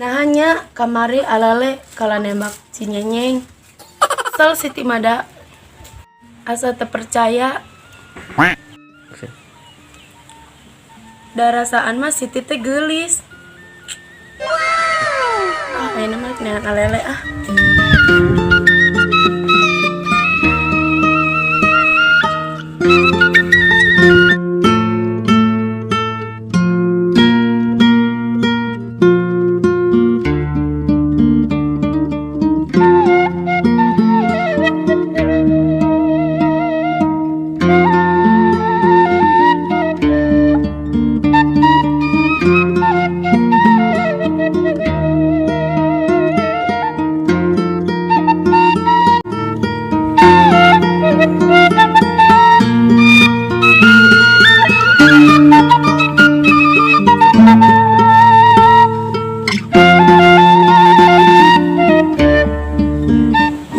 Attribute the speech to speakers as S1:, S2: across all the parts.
S1: Nah nya kamari alale kala nembak si Nyenyeng. Kesel Siti mada. Asa teu percaya. Da rasaan mah Siti teh geulis. Ah, ayeuna mah neangan alele ah.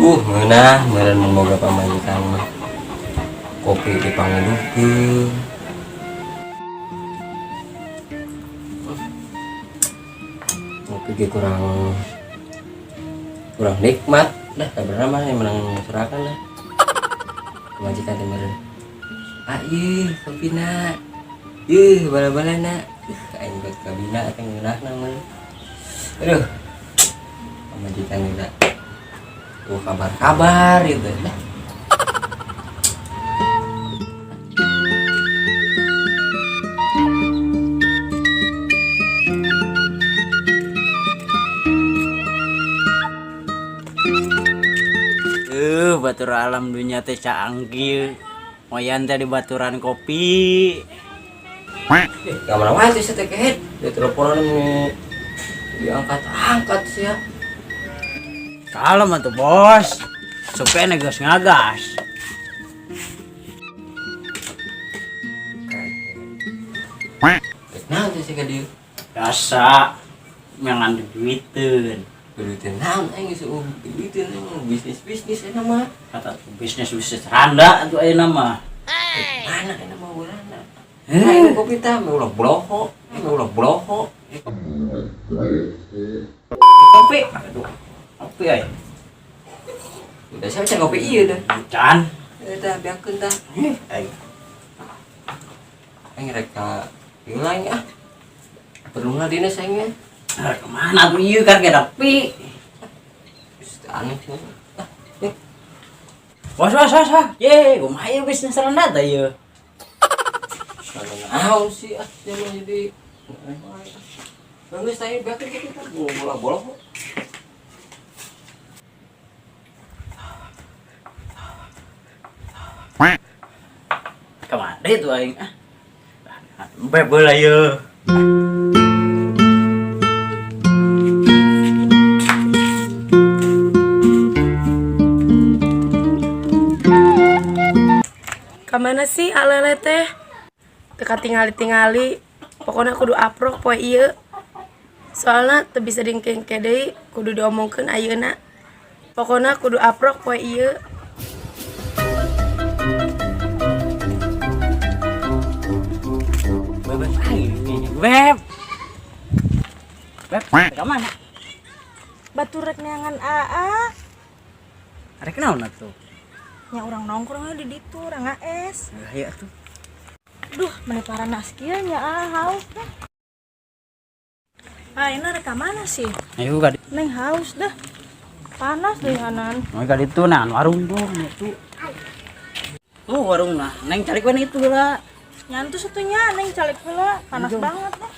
S2: Ngeunah meureun mun boga pamajikan mah. Kopi dipangidukeun. Kopi ge kurang kurang nikmat dah kabarna mah yang menang serakan lah. Pamajikan teh meureun. Ah ieu kopina. Ieu bala-balana. Aing buat kabina teh ngeunahna meureun. Aduh. Pamajikan udah tuh kabar-kabar gitu dah.
S3: Batur alam dunia teh caangkil. Moyan teh di baturan kopi.
S2: Kamana wae teh teh kehet. Di teleponan ini diangkat-angkat sih ya.
S3: Kalem atuh bos. Supaya geus ngagas.
S2: Nah, teh sih ka dieu.
S3: Biasa nyangan duiteun.
S2: Duiteun naon aing geus duiteun aing bisnis-bisnis eta mah.
S3: Kata bisnis-bisnis randa atuh ayeuna mah.
S2: Mana eta mah urana. Aing kopi tah ulah bloho, ulah bloho.
S3: Kopi. Aduh. Kopi ai.
S2: Udah siapa can kopi ieu dah.
S3: Can.
S2: Eta biarkeun tah.
S3: Aing.
S2: Aing rek ka ieu lain ah. Perlu lah dinas aing nya.
S3: Rek kemana atuh ieu kan ge pi.
S2: Geus aneh sih. Ah, eh.
S3: Bos bos bos. Ye, kumaha ieu bisnis randa teh ieu?
S2: Naon sih ah sia mah jadi aneh wae ah. Geus tah ieu biarkeun kitu tah. Bola bola.
S3: Kemana itu aing ah? Beb lah ieu.
S1: Kamana sih alele teh? Teu tingali-tingali. Pokona kudu aprok poe ieu. Soalna teu bisa dingkengke deui, kudu diomongkeun ayeuna. Pokona kudu aprok poe ieu.
S3: Beb, beb. Beb, ka mana?
S4: Batur rek neangan AA.
S3: Rek naon atuh?
S4: Nya urang nongkrong di ditu, urang ngaes.
S3: Hayu atuh.
S4: Duh, meni paranas kieu nya ah, haus dah. Ah, ini rek ka mana sih?
S3: Ayo ka
S4: Neng haus dah. Panas deh hanan.
S3: Mau ka ditu nah warung dong itu. Oh, warung nah. Neng cari we itu lah.
S4: Nyantu satunya neng calik heula, panas banget dah.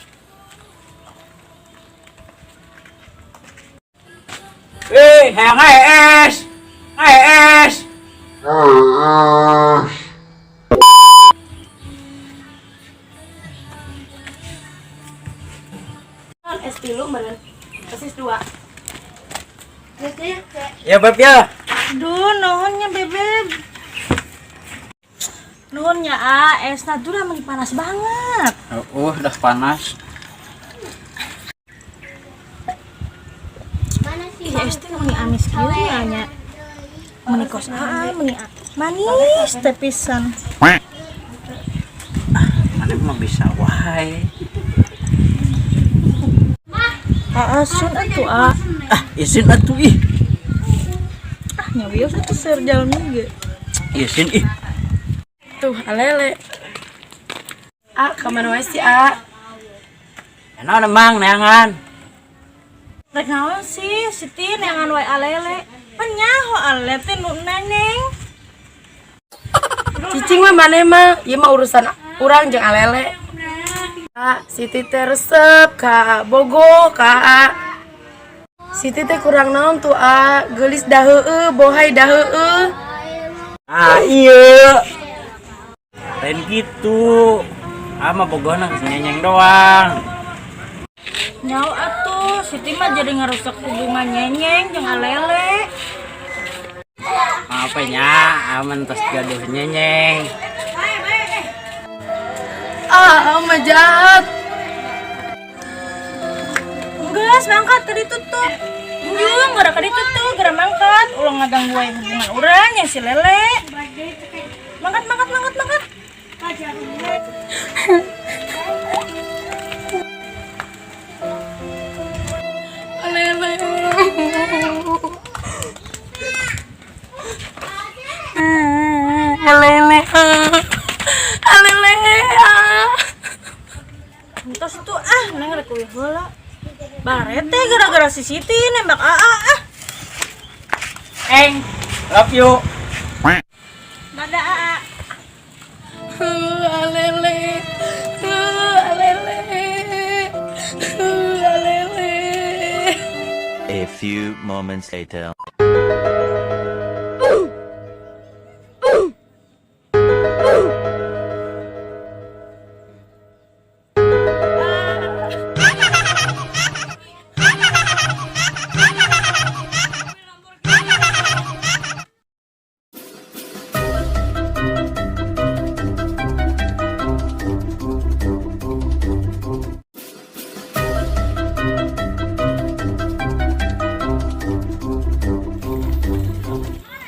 S3: Hayang es. Es.
S1: Es tilu meureun. Persis 2.
S3: Ya beb ya.
S4: Aduh, nuhunnya bebeb. Nuhunnya ah, esna tuh udah meni panas banget.
S3: Oh, udah panas.
S4: Ih, es teh meni amis kieu nya nya. Meni kos aa, meni manis teh pisan.
S3: Mana mah bisa wae.
S4: Aa, sun atuh a.
S3: Ah, isin atuh ih.
S4: Ah, nya wios atuh seur jalmi ge.
S3: Isin ih.
S1: Tuh, alele. Ah, kamana wae sih, ah?
S3: Enak emang neangan.
S4: Rek naon sih Siti neangan wae alele. Pan nyaho alele teh nu neneng.
S1: Cicing we maneh mah, ieu mah urusan urang jeung alele. Ah, Siti teh resep ka bogoh ka A. Siti teh kurang naon tuh a, geulis da heueuh, bohay da heueuh.
S3: Ah, iya. Lain gitu. Ama bogohna geus nyenyeng doang.
S4: Nyaho atuh Siti mah jadi ngarusak hubungan nyenyeng jeung alele.
S3: Apa nya, aman tos gaduh nyenyeng.
S1: Ah, mah jahat.
S4: Geus mangkat ka ditutup. Njung gara ka ditutup, gara mangkat ulah ngaganggu wae hubungan urang yang si Lele. Mangkat mangkat mangkat mangkat.
S1: Alele. Alele. Alele. Ah.
S4: Entos tuh ah neng rek uih heula. Barete gara-gara si Siti nembak AA ah.
S3: Eng, love you.
S4: Dadah AA.
S1: Alele. Alele. Alele.
S5: A few moments later.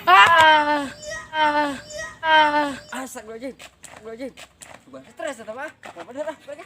S1: Ah. Ah. Ah.
S2: Astagfirullahaladzim. Astagfirullahaladzim. Bukan stres atau apa? Apa bener ah, mereka.